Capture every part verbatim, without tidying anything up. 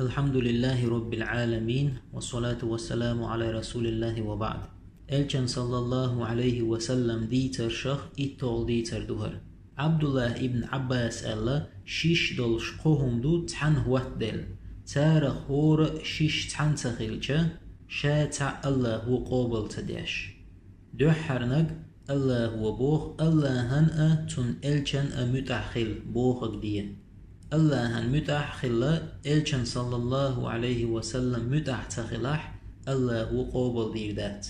الحمد لله رب العالمين، والصلاة والسلام على رسول الله وبعد. Элчан, саллаллаху алейхи ва саллам, дийцаршах итталгӀа дийцар ду хӀара. Ӏабдуллах ибн Ӏаббаса аьлла: «Шиш долуш кхо хӀума ду цхьаьна хӀоттаделла. Царах хӀора а шиш цхьаьна ца хилча, ша цхьаъ Аллахо къобал ца деш». Дуьххьарнаг: «Аллахо боху, Аллахьан а, цуьнан элчан а муьтӀахь хила», бохург де. Аллахьан муьтӀахь а хилла, элчан, саллаллаху алейхи ва саллам, муьтӀахь ца хилахь, Аллахо къобал дийр дац.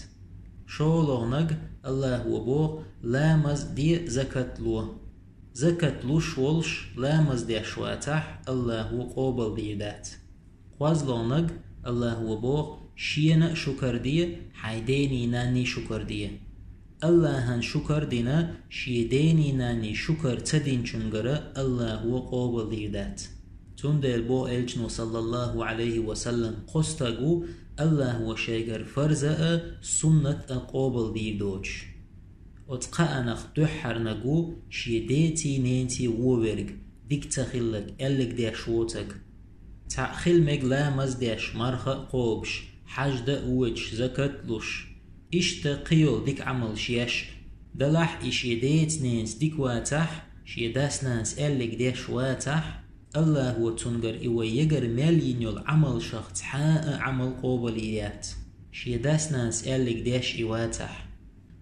ШолгӀанаг: «Аллахо боху, ламаз а де, закат а ло». Закат луш волуш ламаз деш вацахь, Аллахо къобал дийр дац. КхозлагӀнаг: «Аллахо боху, шена а шукар де, хьайн дений-нанний шукар де». Аллахьан шукар дина, шен дений-нанний шукар ца динчуьнгара Аллахо къобал дийр дац. Цундела боху элчано, саллаллаху алейхи ва саллам, кхо стаг ву Аллахо шайгара фарза а, суннат а къобал дийр доцуш. Оцу кхаанах дуьххьарнаг ву шен деций-ненаций вон верг, дика ца хилларг, аьллиг деш воцург. Цхьаъ хила мега ламаз а деш, марха а кхобуш, хьаьж дан а воьдуш, закат а луш. Иштта кхин йолу дика Ӏамалш еш а. Делахь и шен деца-ненца дика вацахь, шен дас-нанас аьллиг деш вацахь, Аллахо цуьнгара и вай егара мел йина йолу Ӏамалшах цхьа а Ӏамал къобал йийр яц, шен дас-нанас аьллиг деш и вацахь.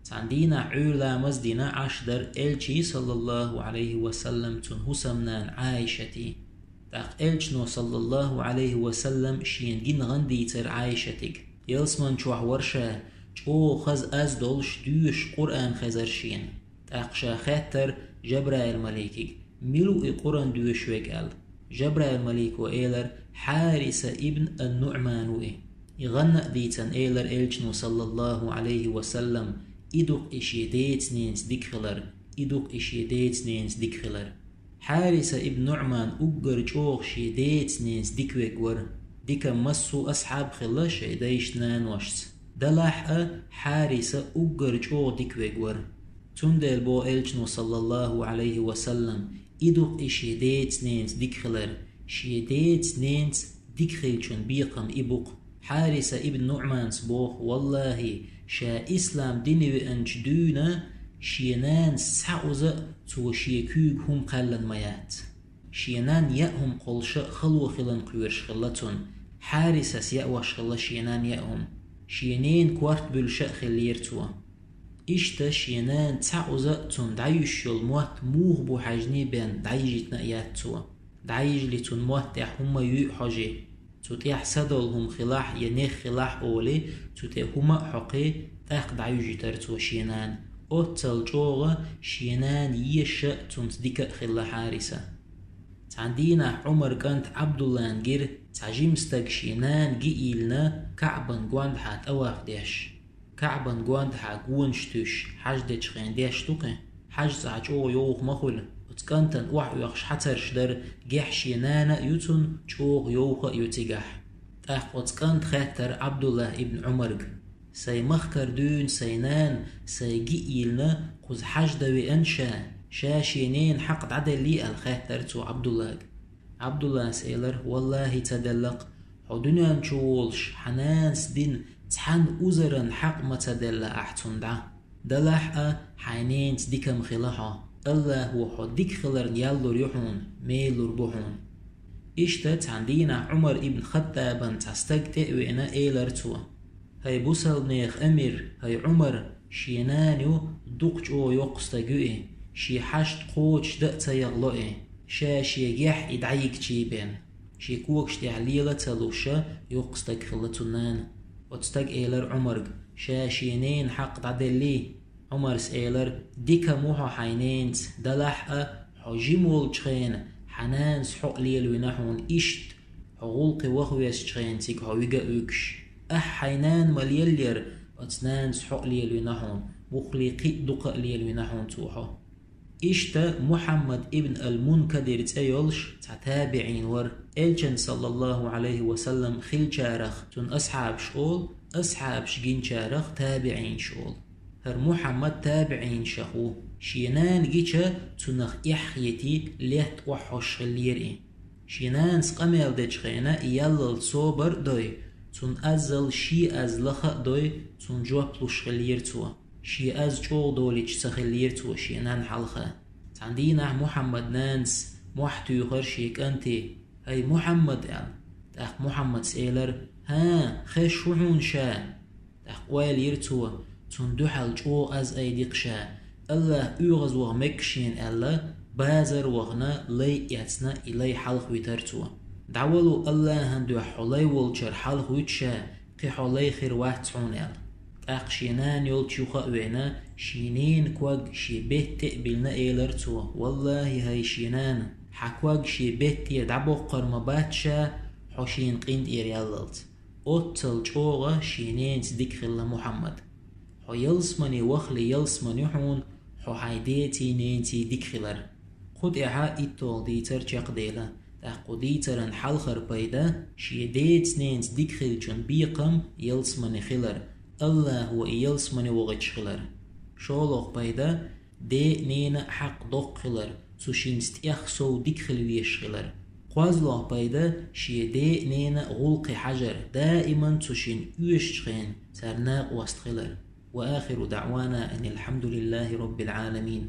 Цхьана дийнахь Ӏуьйра ламаз а дина Ӏаш дара элчий, саллаллаху алейхи ва саллам, цуьнан хӀусамнана Ӏайшатий. ТӀаккха элчано, саллаллаху алейхи ва саллам, шена гина гӀан дийцара Ӏайшатига. Ялсамани чохь вара ша, чӀогӀа хаза аз долуш, доьшуш Къуръан хезара шена. ТӀаккха ша хаьттара Жабраил-маликига: «Мила ву и Къуръан доьшуш верг?» – аьлла. Жабраил-малико элара: «Хьариса ибн ан-НуӀман ву и». И гӀанна а дийцина элара элчано, саллаллаху алейхи ва саллам: «И ду-кх и шен деца-ненца дика хилар, и ду-кх и шен деца-ненца дика хилар». Хьариса ибн НуӀман уггар чӀогӀа шен деца-ненца дика верг вара. Дика массо а асхьаб хилла шайн дайшца-наношца. Делахь а Хьариса уггар чӀогӀа дика верг вара. Цундела боху элчано, саллаллаху алейхи ва саллам: «И ду-кх и шен деца-ненца дика хилар, шен деца-ненца дика хилчун бекхам и бу-кх». Хьариса ибн НуӀманас боху: «Валлахи, ша ислам дине веанчу дуьйна шен нанас цхьа уза а цо шен куьйга хӀума кхаьллина ма яц. Шен нанна яа хӀума кхоллуш а хало хилан кхоьруш хилла цунна. Хьарисас яа ваш хилла шен нанна яа хӀума. Шен ненан корта буьллуш а хиллера цо». Иштта шен нана цхьа уза а цунна дӀаюьйш йолу мотт муха бу хьаьжний бен дӀайижийтина а яц цо. ДӀайижале цунна мотт тӀехь хӀумма юй а хьожий, цу тӀехь са долу хӀума хилахь я нех хилахь олий, цу тӀе хӀума а хьокхий, тӀаккха дӀаюьжуьйтара цо шен нана. Оццал чӀогӀа шен нана езаш а цунца дика а хилла Хьариса. Цхьана дийнахь Ӏумар кӀанта Ӏабдуллана гира цхьа жима стаг шен нана гиъ йиллина Каъбан гондахьа тӀаваф деш. Каъбан гондахьа гонаш туьйсуш хьаьж дечу хенахь деш ду кхин. Хьаьж цӀахь чӀогӀа йовха ма хуьлу. Оцу кӀантана охьаоьхуш хьацарш дара, гехь шен нана а ю цунна, чӀогӀа йовха а ю цигахь. ТӀаккха оцу кӀанта хаьттара Ӏабдуллах ибн Ӏумарга: «Сайн махкара дуьйна сайн нана, сайн гиъ йиллина, кхуза хьаьж дан веана ша, ша шен ненан хьакъ дӀаделлий?» – аьлла хаьттара цо Ӏабдуллага. Ӏабдуллас элара: «Валлахи, ца делла-кх. Хьо дуьнен чу волуш хьан нанас дина цхьана узаран хьакъ ма ца делла ахь цунна дӀа. Делахь а хьайн ненца дика ма хила хьо. Аллахо хьо дика хиларна ял лур ю хьуна, мел лур бу хьуна». Иштта цхьана дийнахь Ӏумар ибн Хаттабан цхьа стаг тӀе а веана, элара цо: «ХӀай бусалбанех амир, хӀай Ӏумар, шен нана ю, дукха чӀогӀа йоккха стаг ю и, шен хьашт кхочушдан а ца яхало и, ша шегахь и дӀайигчий бен». Шен когаш тӀехь лела а ца луш, йоккха стаг хилла цу нана. Оцу стага элара Ӏумарга: «Ша шен ненан хьакъ дӀаделлий?» Ӏумарс элара: «Дика ма ву хьо хьайн ненца, делахь а хьо жима волчу хенахь хьан нанас хьо а лелавина хьуна иштта, хьо гӀуллакхе ваха везачу хенахь цига хьо вига а вуьгуш. Ахь хьайн нана ма леллера, оцу нанас хьо а лелавина хьуна, муххале кхин а дукха а лелавина хьуна цо хьо». Иштта Мухьаммад ибн ал-Мункадир цӀе йолуш цхьа табиӀин вара. Элчан, саллаллаху алейхи ва саллам, хилчарах цунна асхьабаш олу, асхьабаш гинчарах табиӀинаш олу. ХӀара Мухьаммад табиӀинашах ву. Шен нана гича, цунах эхь хетий, летта охьахьожуш хиллера и. Шен нанас къамел дечу хенахь яллалц собар а дой, цунна аззал шен аз лаха а дой, цунна жоп луш хиллера цо. Шен аз чӀогӀа долуьйтуш ца хиллера цо шен нанна хьалха. Цхьана дийнахь Мухьаммадан нанас мохь туьйхира шен кӀанте: «ХӀай, Мухьаммад!» – аьлла. ТӀаккха Мухьаммадас элира: «ХӀан, хезаш ву хьуна ша?» ТӀаккха ойла йира цо: «Цунна дуьхьал чӀогӀа аз айдикх ша. АллахӀ оьгӀазваха мега шена», – аьлла, базар а вахана, лай а эцна, и лай хьалха витира цо. «ДӀавало, АллахӀан дуьхьа хьо лай волчара хьалха вуьту ша, кхин хьо лай хир вац хьуна», – аьлла. ТӀаккха шен нана йолчу юха а веана, шен ненан ког шен бетте а биллина, элира цо: «ВаллахӀи, хӀай шен нана, хьан ког шен бетте дӀабоккхур ма бац ша, хьо шена къинтӀера яллалц». Оццал чӀогӀа шен ненаца дика хилла Мухьаммад. Хьо ялсамане вахале ялсамани ю хьуна хьо хьайн деций, ненаций дика хилар. Кху тӀехь итталгӀа дийцар чекхдела, тӀаккха кху дийцаран хьалхара пайда: шен деца-ненаца дика хиллачун бекхам ялсамане хилар, АллахӀо и ялсамане вохуьйтуш хилар. ШолгӀа пайда: ден а, ненан а хьакъ доккха хилар, цу шинца тӀех сов дика хила везаш хилар. КхозлагӀа пайда: шен ден а, ненан а гӀуллакхе хьажар, даиман цу шина оьшучу хенахь царна накъост хилар. Ва ахиру даӀвана анил хьамдулиллахӀи роббил Ӏаламин.